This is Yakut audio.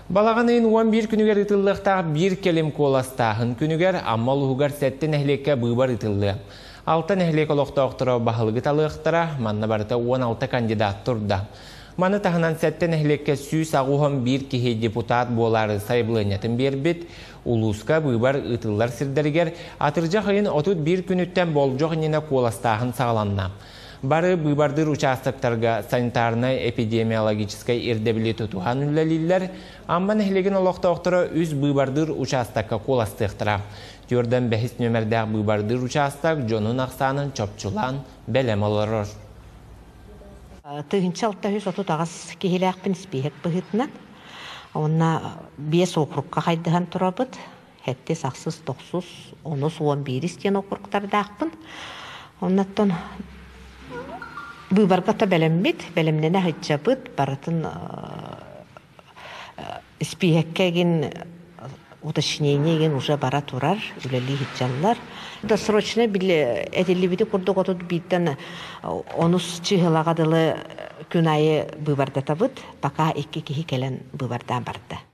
Балаҕан ыйын 11 күнүгэр ыытыллыахтаах биир кэлим куоластааһын күнүгэр Амма улууһугар сэттэ нэһилиэккэ быыбар ыытыллыа. Алта нэһилиэк олохтоохторо баһылыгы талыахтара, манна барыта 16 кандидат турда. Маны таһынан сэттэ нэһилиэккэ 181 киһи депутат буолаары сайабылыанньатын биэрбит. Улууска быыбар ыытыллар сирдэригэр атырдьах ыйын 31 күнүттэн болдьох иннинэ куоластааһын саҕаланна. Бары быыбардыыр участоктарга санитарнай-эпидемиологическай ирдэбили тутуһан үлэлииллэр. Амма нэһилиэгин олохтоохторо үс быыбардыыр учаастакка куоластыахтара. Түөрдэн бэһис нүөмэрдээх быыбардыыр учаастак дьонун ахсаанын чопчулаан бэлэм олорор. 1638 киһилээхпин испииһэк быһыытынан. Уонна биэс округка хайдыһан турабыт. Сэттис, ахсыс, тохсус, онус, уон биирис диэн округтардаахпын. Оннуттан быыбарга да бэлэммит, бэлэмнэнэ сылдьабыт, барытын испииһэккэ игин уточнение игин уже бара турар, үлэлии сылдьаллар. Досрочно били этиллибити курдук 31-тэн онус чыһылаҕа дылы күн аайы быыбардатабыт, пока икки киһи кэлэн быыбардаан барда.